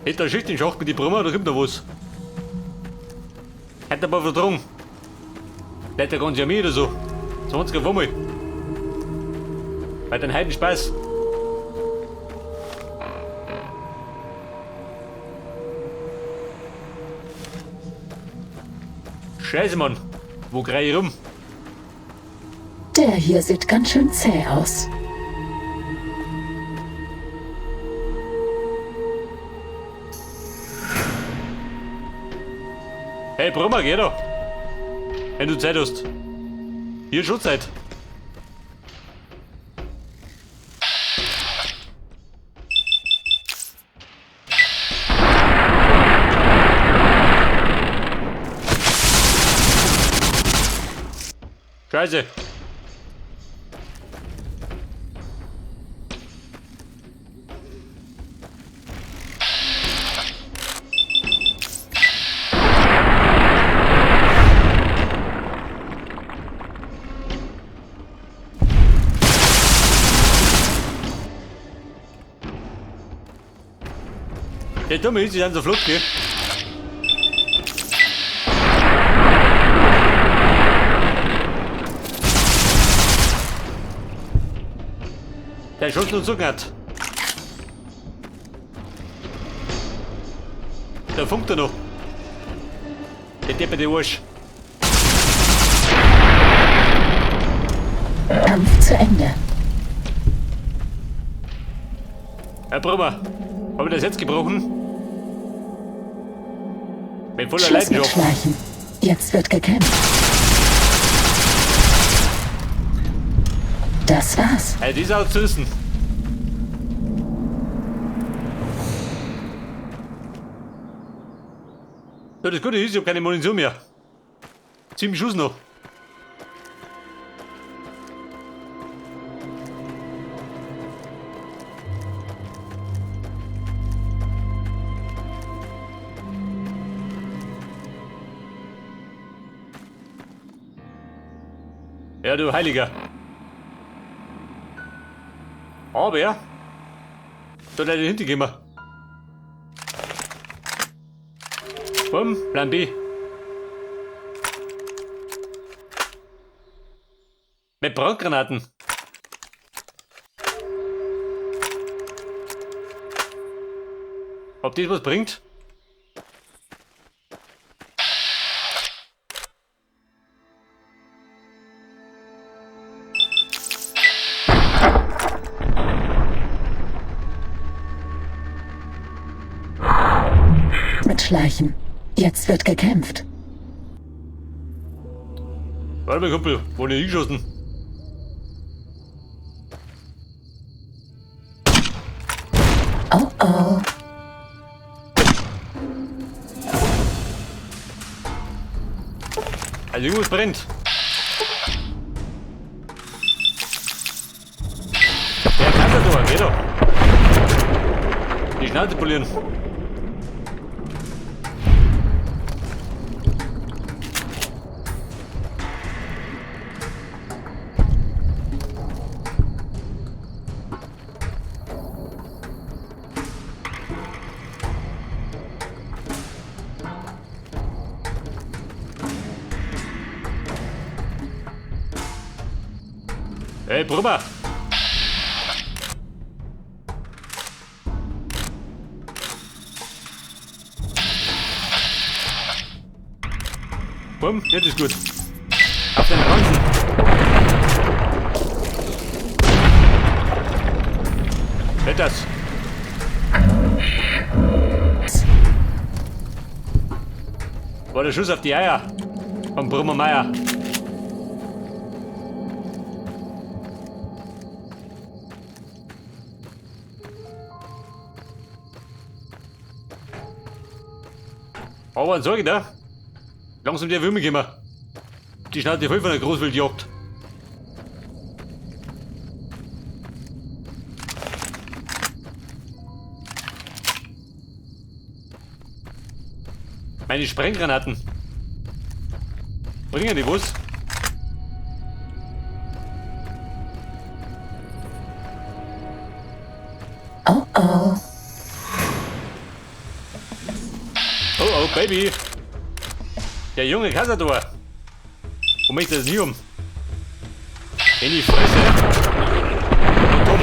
Hätte da Schicht in Schacht mit die Brummer, da kommt noch was. Hätte aber Verdrung. Vielleicht der ganze Armee oder so. 20 auf einmal. Bei den Heiden Spaß. Scheiße, Mann. Wo krei ich rum? Der hier sieht ganz schön zäh aus. Hey, Brummer, geh doch. Wenn du Zeit hast. Hier ist schon Zeit. Scheiße. Der Dumme ist, die sind so flott, gell? Der Schuss nur zuckert. Da funkt er noch. Der depperte Arsch. Kampf zu Ende. Herr Brummer, hab ich das jetzt gebrochen? Mit voller Schluss mit Leidenschaft. Schleichen. Jetzt wird gekämpft. Das war's. Hey, die ist auch zu wissen. So, das Gute ist, ich hab keine Munition mehr. 7 Schuss noch. Ja, du Heiliger. Aber ja. Da leider hinten wir. Bumm, Plan B. Mit Brandgranaten. Ob das was bringt? Mit Schleichen. Jetzt wird gekämpft. Warte mal, Kumpel, wo denn hingeschossen? Oh oh. Also irgendwas brennt. Der kann da, geh doch. Die Schnauze polieren. Hey, Brummer! Bumm, jetzt ist gut. Auf den Ranzen. Das. War der Schuss auf die Eier. Vom Brummer Meier. Aber sag ich da. Langsam der Würme gehen. Die Schnauze voll von der Großwildjagd. Meine Sprenggranaten. Bringen die was? Oh oh. Oh Baby! Der junge Cazador! Wo möchte das nie um? In die Fresse! Und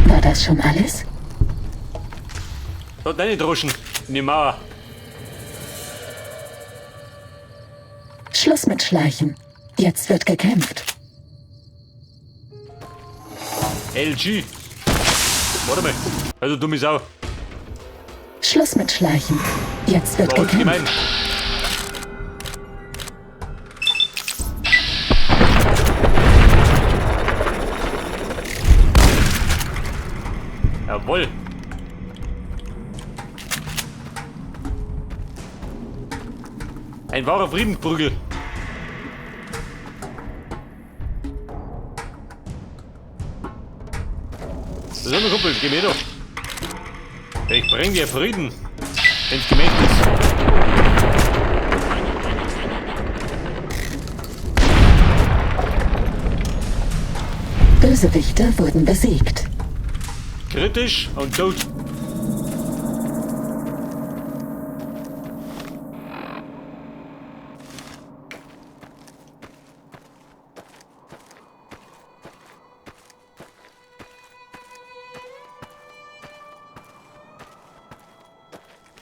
um. War das schon alles? Dort deine Droschen in die Mauer. Schluss mit Schleichen. Jetzt wird gekämpft. LG. Warte mal. Also dumme Sau. Schluss mit Schleichen. Jetzt wird War uns gekämpft. gemein. Jawohl. Ein wahrer Friedensprügel. So, mein Kumpel, geh mir doch. Ich bring dir Frieden ins Gemächtnis. Bösewichte wurden besiegt. Kritisch und tot.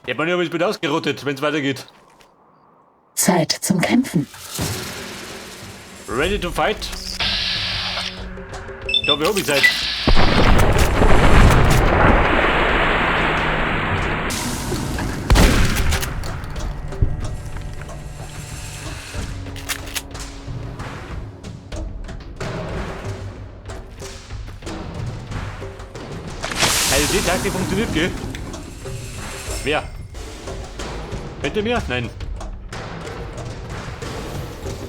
Ja, man ist wieder ausgerottet, wenn's weitergeht. Zeit zum Kämpfen. Ready to fight? Da hab ich Zeit. Also die Taktik funktioniert, gell? Wer? Hinter mir? Nein.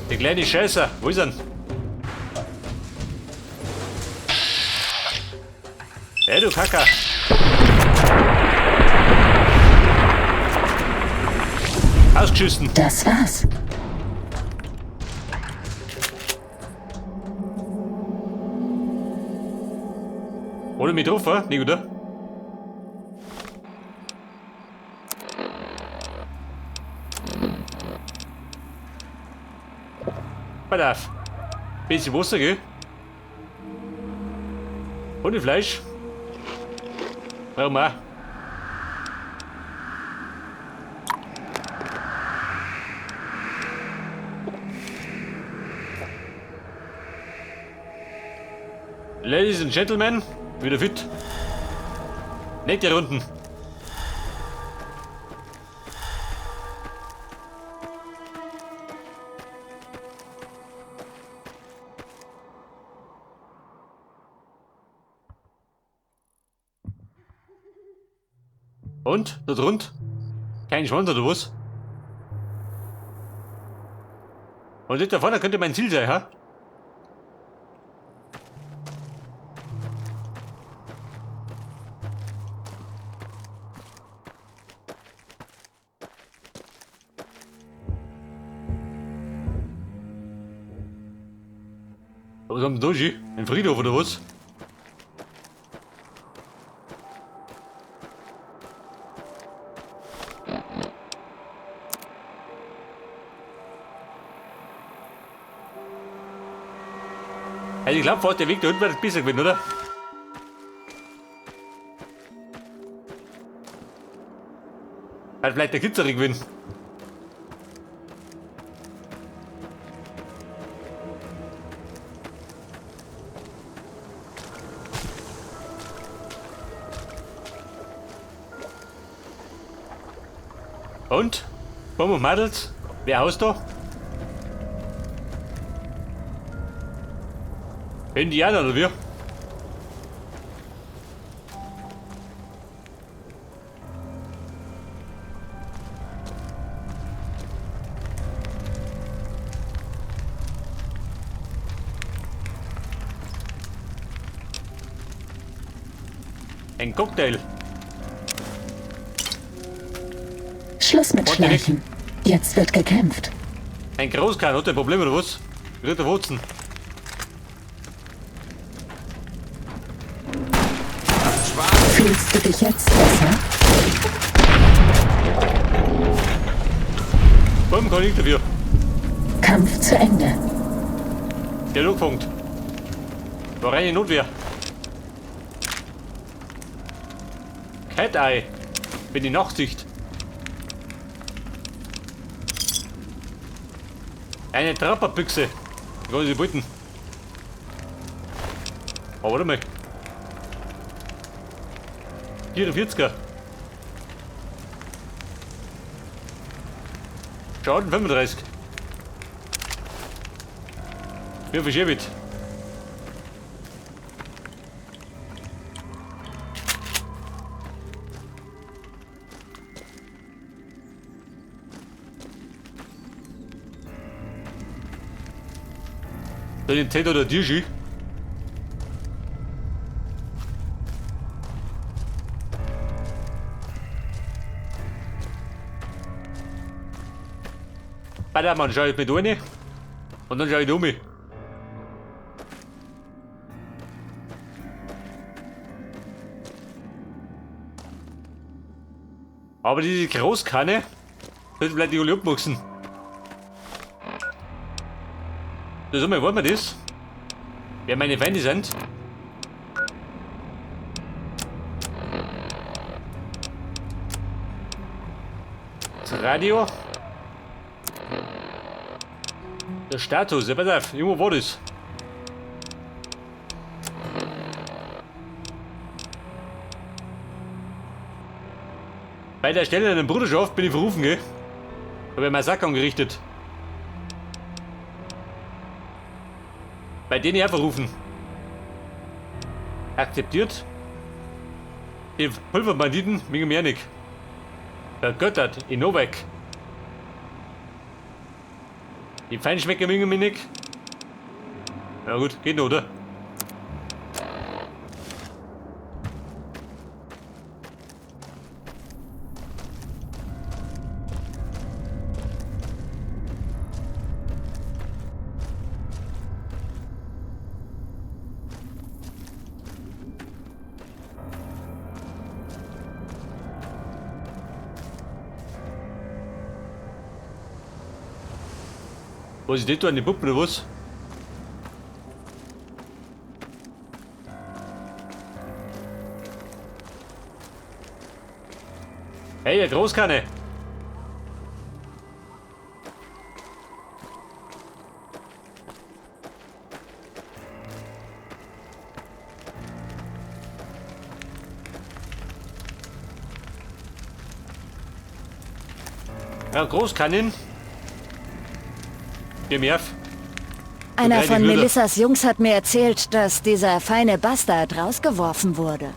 Der kleine Scheißer. Wo ist er denn? Hey, du Kacker. Ausgeschissen. Das war's. Oder mich drauf, nicht, oder? Pass auf. Bisschen Wasser, gell? Ohne Fleisch. Warum auch? Ladies and Gentlemen, wieder fit. Nette Runden. Und? Da drunter? Kein Schwanz oder was? Und das da vorne könnte mein Ziel sein, ha? Was haben sie da? Ein Friedhof oder was? Also ich glaub fast, der Weg da hinten wird besser gewesen, oder? Hat vielleicht der Kürzere gewesen. Und? Buben und Mädels? Wer haust da? Indianer oder wie? Ein Cocktail. Schluss mit Wollt ihr nicht? Schleichen. Jetzt wird gekämpft. Ein Großkran hat ein Problem oder was? Ritter Wurzen. Fühlst du dich jetzt besser? Bumm, kann ich dafür. Kampf zu Ende. Der Lugpunkt. War reine Notwehr. Cat Eye. Bin die Nachtsicht. Eine Trapperbüchse. Ich kann sie beuten. Aber warte mal. 44er. Schaden 35. Wie viel Schäbit? Der Nintendo oder Digi? Ballermann, schau ich mit rein und dann schau ich um. Aber diese Großkanne sollte vielleicht die alle abwachsen. Das ist einmal, wollen wir das? Wer meine Feinde sind? Das Radio. Der Status, ja pass auf, irgendwo war das. Bei der Stelle einer Bruderschaft bin ich verrufen, gell? Habe ich Massaker angerichtet. Bei denen ich auch verrufen. Akzeptiert. Die Pulverbanditen, mir mehr nicht. Vergöttert, in Novak. Die Feinschmecker mögen mich nicht. Na gut, geht noch, oder? Was ist das da, eine Puppe oder was? Hey, der Großkanne! Ja, Großkannen. Einer von Melissas Jungs hat mir erzählt, dass dieser feine Bastard rausgeworfen wurde.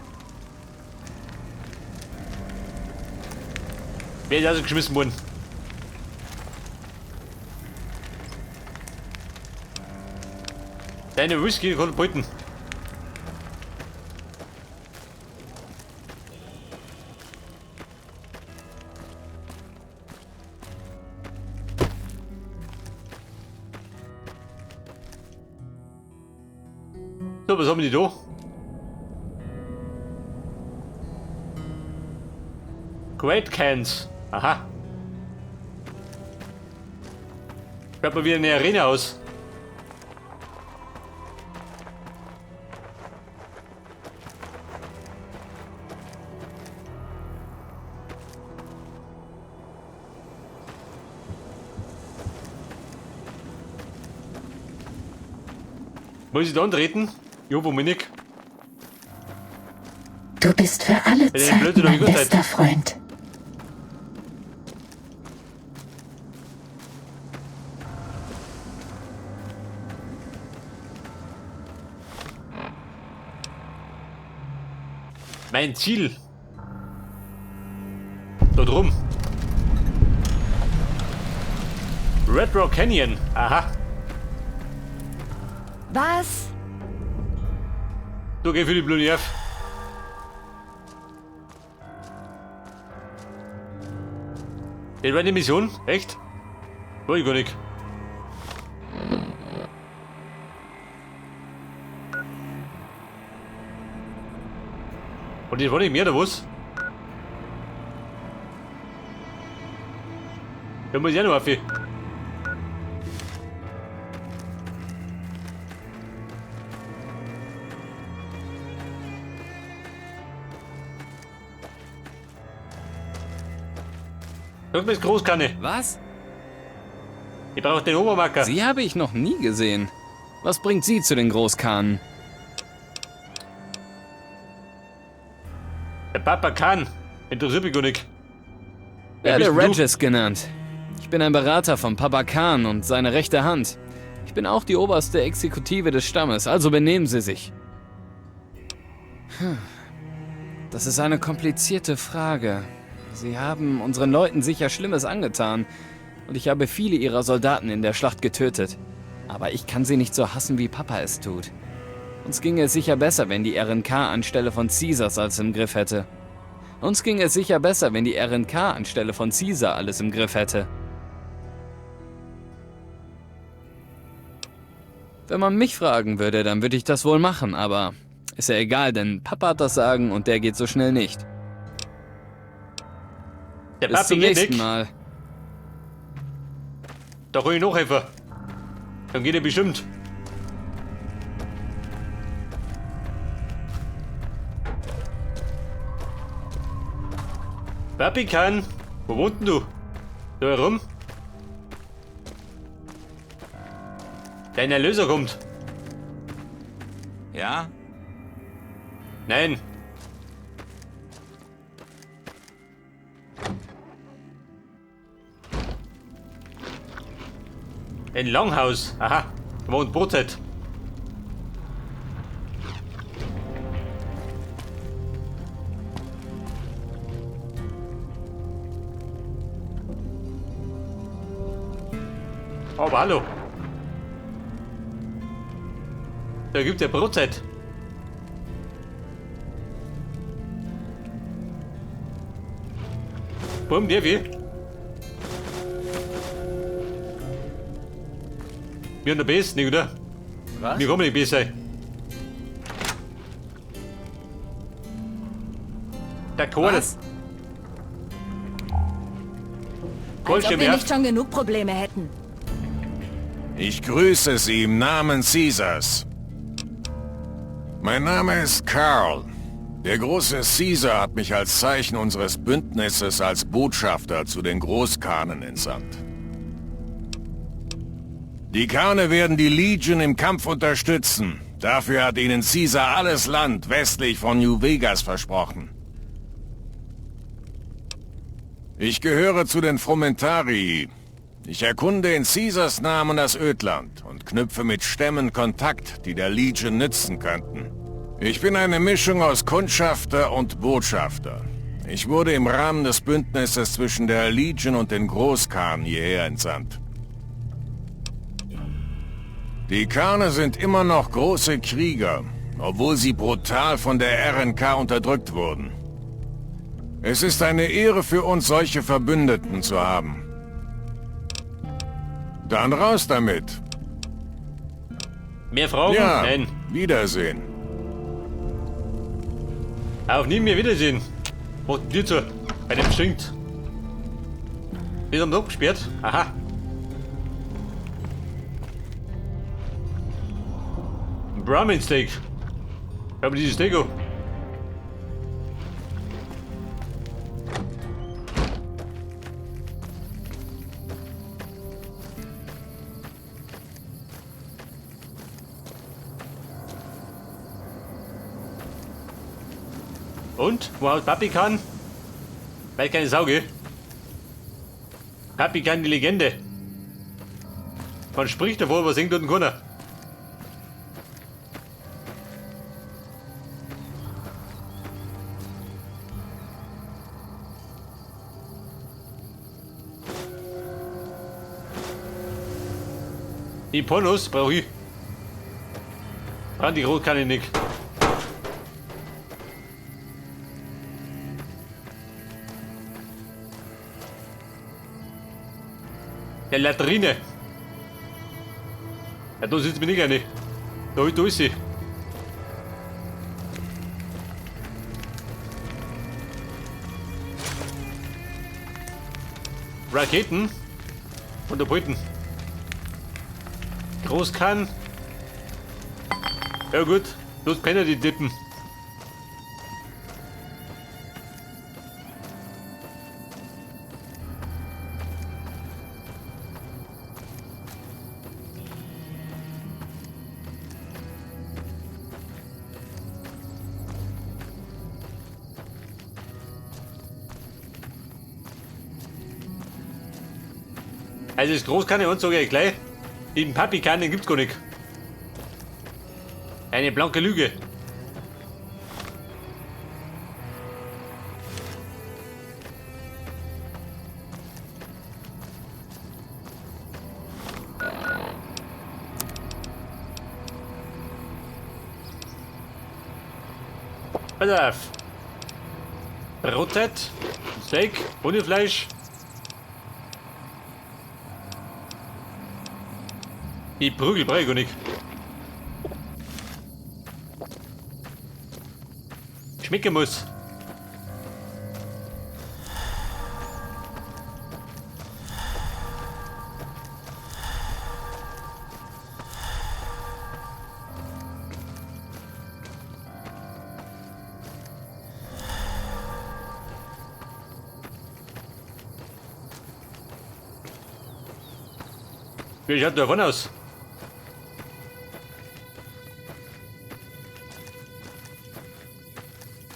Wer ist also geschmissen worden? Deine Whisky kann beuten. So, was haben die da? Great Cans. Aha. Schaut mal wie eine Arena aus. Muss ich da antreten? Jo, wo bin ich? Du bist für alle Zeiten mein bester Freund. Mein Ziel. Da drum. Red Rock Canyon. Aha. Was? Du geh für die Blue F. Das war eine Mission? Echt? Wollte ich gar nicht. Und das war nicht mehr, oder was? Da muss ich auch noch auf. Sag mir das Großkanne. Was? Ich brauche den Obermacker. Sie habe ich noch nie gesehen. Was bringt Sie zu den Großkanen? Der Papa kann. Interessiert mich gar nicht. Wer Werde bist denn du? Regis genannt. Ich bin ein Berater von Papa Khan und seine rechte Hand. Ich bin auch die oberste Exekutive des Stammes, also benehmen Sie sich. Das ist eine komplizierte Frage. Sie haben unseren Leuten sicher Schlimmes angetan. Und ich habe viele ihrer Soldaten in der Schlacht getötet. Aber ich kann sie nicht so hassen, wie Papa es tut. Uns ginge es sicher besser, wenn die RNK anstelle von Caesars alles im Griff hätte. Uns ginge es sicher besser, wenn die RNK anstelle von Caesar alles im Griff hätte. Wenn man mich fragen würde, dann würde ich das wohl machen, aber ist ja egal, denn Papa hat das Sagen und der geht so schnell nicht. Der Bis Papi zum geht nächsten nicht. Mal. Da kann ich nachhelfen. Dann geht er bestimmt. Papi kann. Wo wohnt denn du? Da herum? Dein Erlöser kommt. Ja? Nein. Ein Longhouse. Aha. Da wohnt Brotzeit. Aber hallo. Da gibt ja Brotzeit. Bumm, der wie? Wir haben der Best, nicht, oder? Was? Wir kommen nicht besser. Der Kohl. Was? Kohl Als ob stimmt, wir ja. nicht schon genug Probleme hätten. Ich grüße Sie im Namen Caesars. Mein Name ist Carl. Der große Caesar hat mich als Zeichen unseres Bündnisses als Botschafter zu den Großkanen entsandt. Die Kane werden die Legion im Kampf unterstützen. Dafür hat ihnen Caesar alles Land westlich von New Vegas versprochen. Ich gehöre zu den Frumentarii. Ich erkunde in Caesars Namen das Ödland und knüpfe mit Stämmen Kontakt, die der Legion nützen könnten. Ich bin eine Mischung aus Kundschafter und Botschafter. Ich wurde im Rahmen des Bündnisses zwischen der Legion und den Großkhan hierher entsandt. Die Khane sind immer noch große Krieger, obwohl sie brutal von der RNK unterdrückt wurden. Es ist eine Ehre für uns, solche Verbündeten zu haben. Dann raus damit. Mehr Fragen? Ja, Nein. Wiedersehen. Auf nie mehr Wiedersehen. Macht die Tür zu. Bei dem stinkt. Ist am Top gesperrt. Aha. Brahmin Steak. Schau mir dieses Steak an. Und? Wo haut Papi kann? Weil keine Sau, gell? Papi kann die Legende. Man spricht davor, aber singt dort keiner. Die Pornos brauche ich. Brauche die Rot kann ich nicht. Der Latrine. Ja, da sitzt mir nicht eine. Da, da ist sie. Raketen und der Briten. Großkan. Ja gut, bloß Penner die Dippen. Also das Großkanne und sage ich gleich, den Papi-Kanne gibt's gar nicht. Eine blanke Lüge. Pass auf. Brotzeit, Steak, ohne Fleisch. Die Prügel brauche ich gar nicht. Schmecken muss. Wie schaut da vorne aus?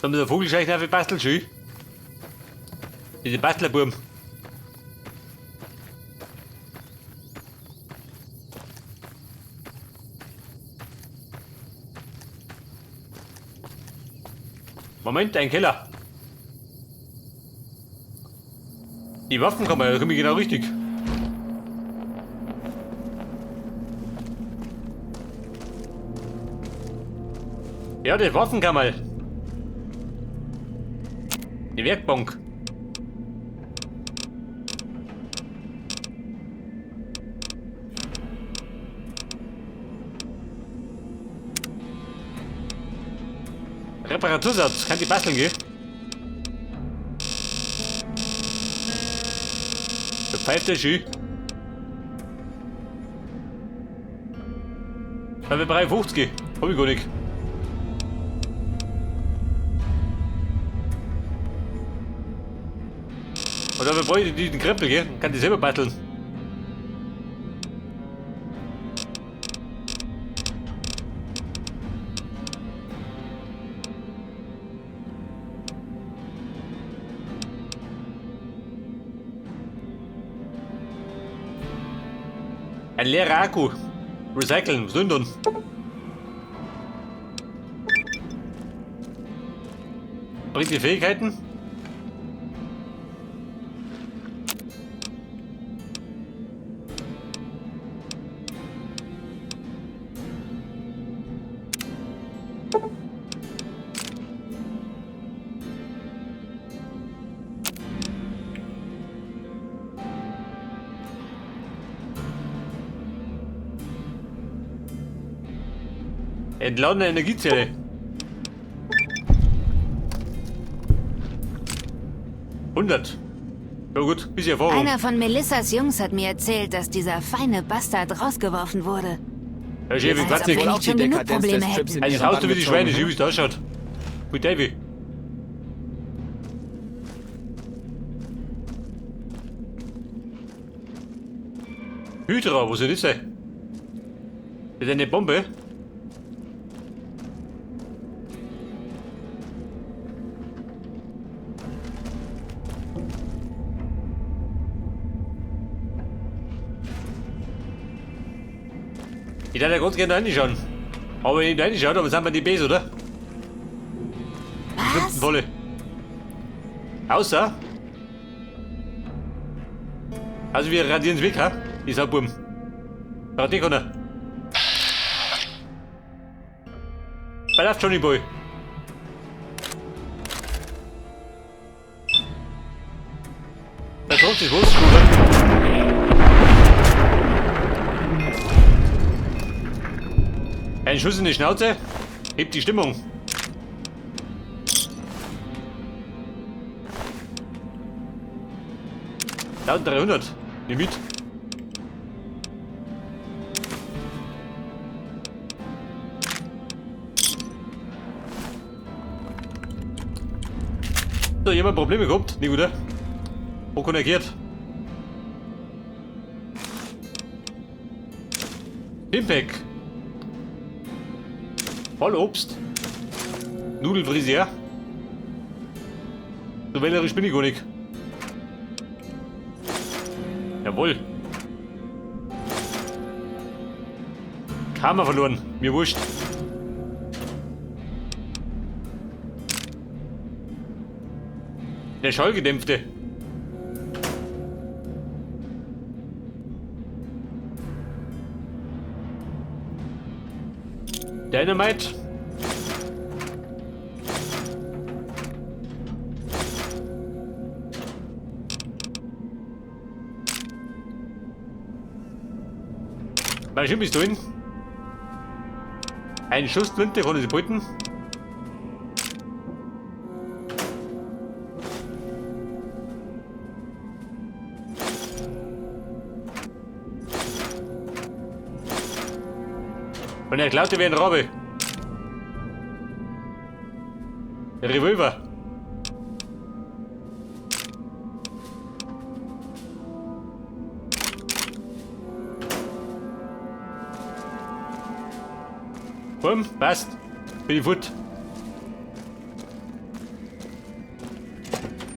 Da haben wir den Vogelscheich aufgebastelt, schön. Diese Bastlerburm. Moment, ein Keller. Die Waffenkammer, da komme ich genau richtig. Ja, die Waffenkammer. Die Werkbank. Reparatursatz, kann die basteln gehen? Da pfeift der schön. Aber wir 3,50. Hab ich gar nicht. Und dafür brauche ich diesen Krempel, gell? Kann die selber basteln. Ein leerer Akku. Recyceln, was denn? Bringt die Fähigkeiten? Entladene Energiezelle. 100. Ja gut, bisschen Erfahrung. Einer von Melissas Jungs hat mir erzählt, dass dieser feine Bastard rausgeworfen wurde. Ja, schön, wie Als ob wir nicht schon genug Probleme hätten. Also das Haus, wie die Schweine, schön, wie es da ausschaut. Gut, Davy. Hydra, wo soll das sein? Das ist eine Bombe. Ich würde ja ganz gerne da reinschauen. Aber wenn ich da reinschaue, dann sind wir die Base, oder? Was? Volle. Außer. Also wir radieren's weg, ha? Ich sag Burm. Radierkeiner. Bei auf, Johnny Boy. Da kommt die Wurstschule. Ein Schuss in die Schnauze, hebt die Stimmung. 1300. Nimm mit. Da jemand Probleme gehabt? Nicht, oder? Wo konnergiert? Pimpek. Vollobst. Nudelfriseur. So wählerisch bin ich gar nicht. Jawohl. Karma verloren. Mir wurscht. Der Schallgedämpfte. Dynamite. Maschinenpistolen. Ein Schussflinte von den Briten. Und er klaute wie ein Rabe. Der Revolver. Komm, passt. Bin ich fort.